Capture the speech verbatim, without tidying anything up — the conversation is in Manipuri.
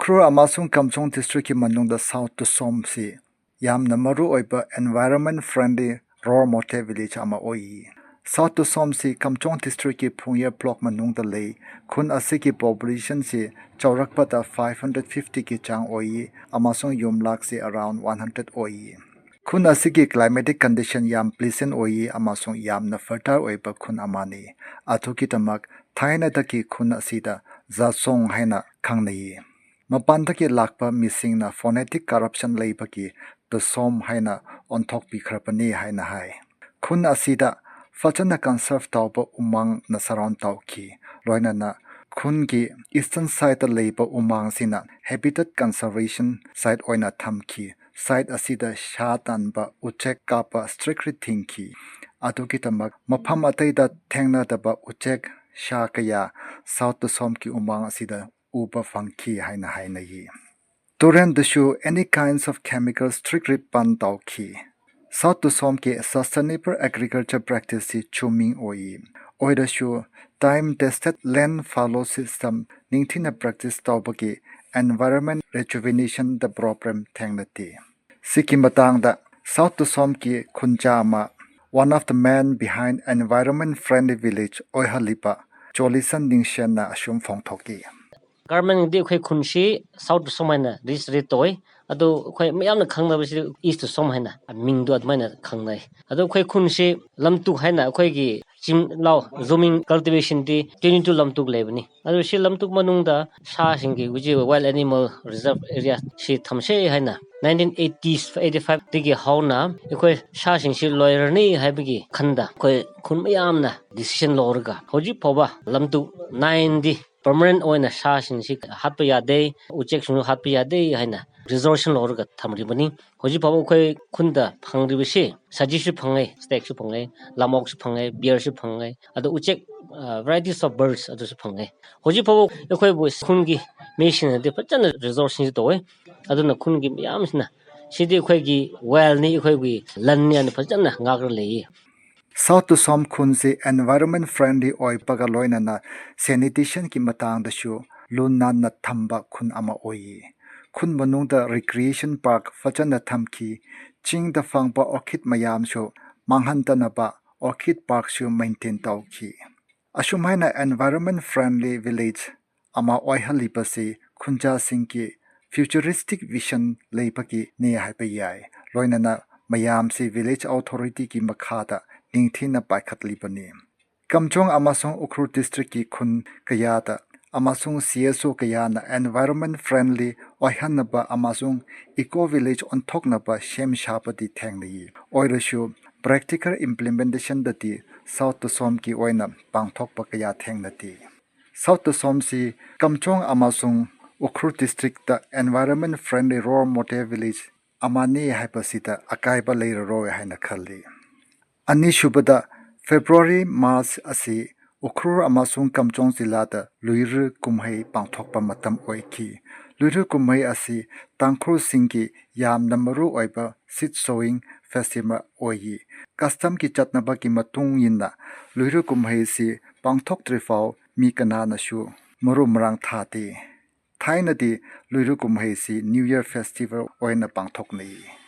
ꯎꯈ꯭ꯔꯨꯜ ꯑꯃꯁꯨꯡ ꯀꯥꯝꯖꯣꯡ districtꯀꯤ ꯃꯅꯨꯡꯗ South Tusom ꯁꯤ ꯌꯥꯝꯅ ꯃꯔꯨꯑꯣꯏꯕ environment friendly role model village ꯑꯃ ꯑꯣꯏ꯫ South Tusom ꯁꯤ ꯀꯥꯝꯖꯣꯡ districtꯀꯤ ꯐꯨꯡꯌꯦ block ꯃꯅꯨꯡꯗ ꯂꯩ꯫ ꯈꯨꯟ ꯑꯁꯤꯒꯤ population ꯁꯤ ꯆꯥꯎꯔꯛꯄꯗ five hundred fiftyꯒꯤ ꯆꯥꯡ ꯑꯣꯏ ꯑꯃꯁꯨꯡ ꯌꯨꯝꯂꯛꯁꯤ around one hundred ꯑꯣꯏ꯫ ꯈꯨꯟ ꯑꯁꯤꯒꯤ climatic condition ꯌꯥꯝ pleasant ꯑꯣꯏ ꯑꯃꯁꯨꯡ ꯌꯥꯝꯅ fertile ꯑꯣꯏꯕ ꯈꯨꯟ ꯑꯃꯅꯤ꯫ ꯑꯗꯨꯒꯤꯗꯃꯛ ꯊꯥꯏꯅꯗꯒꯤ ꯈꯨꯟ ꯑꯁꯤꯗ ꯖꯥꯁꯣꯡ ꯍꯥꯏꯅ ꯈꯪꯅꯩ꯫ ꯃꯄꯥꯟꯗꯒꯤ ꯂꯥꯛꯄ ꯃꯤꯁꯤꯡꯅ phonetic corruption ꯂꯩꯕꯒꯤ ꯇꯨꯁꯣꯝ ꯍꯥꯏꯅ ꯑꯣꯟꯊꯣꯛꯄꯤꯈ꯭ꯔꯕꯅꯤ ꯍꯥꯏꯅ ꯍꯥꯏ꯫ ꯈꯨꯟ ꯑꯁꯤꯗ ꯐꯖꯅ conserve ꯇꯧꯕ ꯎꯃꯪꯅ surround ꯇꯧꯈꯤ꯫ ꯂꯣꯏꯅꯅ ꯈꯨꯟꯒꯤ eastern sideꯇ ꯂꯩꯕ ꯎꯃꯪꯁꯤꯅ habitat conservation site ꯑꯣꯏꯅ ꯊꯝꯈꯤ꯫ Site ꯑꯁꯤꯗ ꯁꯥ ꯇꯥꯟꯕ, ꯎꯆꯦꯛ ꯀꯥꯞꯄ strictly ꯊꯤꯡꯈꯤ꯫ ꯑꯗꯨꯒꯤꯗꯃꯛ ꯃꯐꯝ ꯑꯇꯩꯗ ꯊꯦꯡꯅꯗꯕ ꯎꯆꯦꯛ, ꯁꯥ ꯀꯌꯥ South ꯇꯨꯁꯣꯝꯒꯤ ꯎꯃꯪ ꯑꯁꯤꯗ ꯎꯕ ꯐꯪꯈꯤ ꯍꯥꯏꯅ ꯍꯥꯏꯅꯩ꯫ ꯇꯨꯔꯦꯟꯗꯁꯨ any kinds of chemical strictly ban ꯇꯧꯈꯤ꯫ South ꯇꯨꯁꯣꯝꯒꯤ sustainable agriculture practiceꯁꯤ ꯆꯨꯃꯤꯡ ꯑꯣꯏ꯫ ꯑꯣꯏꯔꯁꯨ time tested land fallow system ꯅꯤꯡꯊꯤꯅ practice ꯇꯧꯕꯒꯤ environment rejuvenationꯗ problem ꯊꯦꯡꯅꯗꯦ꯫ ꯁꯤꯒꯤ ꯃꯇꯥꯡꯗ South ꯇꯨꯁꯣꯝꯒꯤ ꯈꯨꯟꯖꯥ ꯑꯃ, one of the men behind environment friendly village ꯑꯣꯏꯍꯜꯂꯤꯕ ꯆꯣꯂꯤꯁꯟ ꯅꯤꯡꯁꯦꯟꯅ ꯑꯁꯨꯝ ꯐꯣꯡꯗꯣꯛꯏ꯫ Governmentꯗꯤ ꯑꯩꯈꯣꯏ ꯈꯨꯟꯁꯤ South ꯇꯨꯁꯣꯝ ꯍꯥꯏꯅ register ꯇꯧꯏ꯫ ꯑꯗꯨ ꯑꯩꯈꯣꯏ ꯃꯌꯥꯝꯅ ꯈꯪꯅꯕꯁꯤ East ꯇꯨꯁꯣꯝ ꯍꯥꯏꯅ ꯃꯤꯡꯗꯣ ꯑꯗꯨꯃꯥꯏꯅ ꯈꯪꯅꯩ꯫ ꯑꯗꯨ ꯑꯩꯈꯣꯏ ꯈꯨꯟꯁꯤ ꯂꯝꯇꯨꯛ ꯍꯥꯏꯅ ꯑꯩꯈꯣꯏꯒꯤ ꯆꯤꯡ ꯂꯧ ꯖꯨꯃꯤꯡ cultivationꯗꯤ twenty two ꯂꯝꯇꯨꯛ ꯂꯩꯕꯅꯤ꯫ ꯑꯗꯨ ꯁꯤ ꯂꯝꯇꯨꯛ ꯃꯅꯨꯡꯗ ꯁꯥꯁꯤꯡꯒꯤ ꯍꯧꯖꯤꯛ wild animal reserve area ꯁꯤ ꯊꯝꯁꯦ ꯍꯥꯏꯅ nineteen eighty, eighty fiveꯗꯒꯤ ꯍꯧꯅ ꯑꯩꯈꯣꯏ ꯁꯥꯁꯤꯡꯁꯤ ꯂꯣꯏꯔꯅꯤ ꯍꯥꯏꯕꯒꯤ ꯈꯟꯗ ꯑꯩꯈꯣꯏ ꯈꯨꯟ ꯃꯌꯥꯝꯅ decision ꯂꯧꯔꯒ ꯍꯧꯖꯤꯛ ꯐꯥꯎꯕ ꯂꯝꯇꯨꯛ nineꯗꯤ permanent ꯑꯣꯏꯅ ꯁꯥꯁꯤꯡꯁꯤ ꯍꯥꯠꯄ ꯌꯥꯗꯦ, ꯎꯆꯦꯛꯁꯤꯡꯁꯨ ꯍꯥꯠꯄ ꯌꯥꯗꯦ ꯍꯥꯏꯅ resolution ꯂꯧꯔꯒ ꯊꯝꯂꯤꯕꯅꯤ꯫ ꯍꯧꯖꯤꯛ ꯐꯥꯎꯕ ꯑꯩꯈꯣꯏ ꯈꯨꯟꯗ ꯐꯪꯂꯤꯕꯁꯤ ꯁꯖꯤꯁꯨ ꯐꯪꯉꯦ, stakeꯁꯨ ꯐꯪꯉꯦ, ꯂꯝꯑꯣꯛꯁꯨ ꯐꯪꯉꯦ, bearꯁꯨ ꯐꯪꯉꯦ, ꯑꯗꯣ ꯎꯆꯦꯛ varieties of birds ꯑꯗꯨꯁꯨ ꯐꯪꯉꯦ꯫ ꯍꯧꯖꯤꯛ ꯐꯥꯎꯕ ꯑꯩꯈꯣꯏꯕꯨ ꯈꯨꯟꯒꯤ ꯃꯤꯁꯤꯡꯅꯗꯤ ꯐꯖꯅ resourceꯁꯤꯡꯁꯨ ꯇꯧꯋꯦ꯫ ꯑꯗꯨꯅ ꯈꯨꯟꯒꯤ ꯃꯤꯌꯥꯝꯁꯤꯅ ꯁꯤꯗꯤ ꯑꯩꯈꯣꯏꯒꯤ wellꯅꯤ, ꯑꯩꯈꯣꯏꯒꯤ ꯂꯟꯅꯤ ꯍꯥꯏꯅ ꯐꯖꯅ ꯉꯥꯛꯂ ꯂꯩꯌꯦ꯫ South ꯇꯨꯁꯣꯝ ꯈꯨꯟꯁꯤ environment friendly ꯑꯣꯏꯕꯒ ꯂꯣꯏꯅꯅ sanitationꯒꯤ ꯃꯇꯥꯡꯗꯁꯨ ꯂꯨ ꯅꯥꯟꯅ ꯊꯝꯕ ꯈꯨꯟ ꯑꯃ ꯑꯣꯏꯌꯦ꯫ ꯈꯨꯟ ꯃꯅꯨꯡꯗ recreation park ꯐꯖꯅ ꯊꯝꯈꯤ꯫ ꯆꯤꯡꯗ ꯐꯪꯕ orchid ꯃꯌꯥꯝꯁꯨ ꯃꯥꯡꯍꯟꯗꯅꯕ orchid parkꯁꯨ maintain ꯇꯧꯈꯤ꯫ ꯑꯁꯨꯃꯥꯏꯅ environment friendly village ꯑꯃ ꯑꯣꯏꯍꯜꯂꯤꯕꯁꯤ ꯈꯨꯟꯖꯥꯁꯤꯡꯒꯤ futuristic vision ꯂꯩꯕꯒꯤꯅꯤ ꯍꯥꯏꯕ ꯌꯥꯏ꯫ ꯂꯣꯏꯅꯅ ꯃꯌꯥꯝꯁꯤ village authorityꯒꯤ ꯃꯈꯥꯗ ꯅꯤꯡꯊꯤꯅ ꯄꯥꯏꯈꯠꯂꯤꯕꯅꯤ꯫ ꯀꯝꯖꯣꯡ ꯑꯃꯁꯨꯡ ꯎꯈ꯭ꯔꯨꯜ districtꯀꯤ ꯈꯨꯟ ꯀꯌꯥꯗ ꯑꯃꯁꯨꯡ CSO ꯀꯌꯥꯅ environment friendly ꯑꯣꯏꯍꯟꯅꯕ ꯑꯃꯁꯨꯡ eco village ꯑꯣꯟꯊꯣꯛꯅꯕ ꯁꯦꯝ ꯁꯥꯕꯗꯤ ꯊꯦꯡꯅꯩ꯫ ꯑꯣꯏꯔꯁꯨ practical implementationꯗꯗꯤ South Tosom-ꯒꯤ ꯑꯣꯏꯅ ꯄꯥꯡꯊꯣꯛꯄ ꯀꯌꯥ ꯊꯦꯡꯅꯗꯦ꯫ South Tosom-ꯁꯤ ꯀꯝꯖꯣꯡ ꯑꯃꯁꯨꯡ Ukhrul districtꯇ environment friendly role model village ꯑꯃꯅꯤ ꯍꯥꯏꯕꯁꯤꯗ ꯑꯀꯥꯏꯕ ꯂꯩꯔꯔꯣꯏ ꯍꯥꯏꯅ ꯈꯜꯂꯤ꯫ ꯑꯅꯤꯁꯨꯕꯗ, February March ꯑꯁꯤ ꯎꯈ꯭ꯔꯨꯜ ꯑꯃꯁꯨꯡ ꯀꯝꯖꯣꯡ ꯖꯤꯂꯥꯗ ꯂꯨꯏꯔꯨ ꯀꯨꯝꯍꯩ ꯄꯥꯡꯊꯣꯛꯄ ꯃꯇꯝ ꯑꯣꯏꯈꯤ꯫ ꯂꯨꯏꯔꯨ ꯀꯨꯝꯍꯩ ꯑꯁꯤ ꯇꯥꯡꯈꯨꯜꯁꯤꯡꯒꯤ ꯌꯥꯝꯅ ꯃꯔꯨ ꯑꯣꯏꯕ seed sowing festival ꯑꯣꯏꯌꯤ꯫ Customꯒꯤ ꯆꯠꯅꯕꯒꯤ ꯃꯇꯨꯡ ꯏꯟꯅ ꯂꯨꯏꯔꯨ ꯀꯨꯝꯍꯩꯁꯤ ꯄꯥꯡꯊꯣꯛꯇ꯭ꯔꯤꯐꯥꯎ ꯃꯤ ꯀꯅꯥꯅꯁꯨ ꯃꯔꯨ ꯃꯔꯥꯡ ꯊꯥꯗꯦ꯫ ꯊꯥꯏꯅꯗꯤ ꯂꯨꯏꯔꯨ ꯀꯨꯝꯍꯩꯁꯤ New Year festival ꯑꯣꯏꯅ ꯄꯥꯡꯊꯣꯛꯅꯩ꯫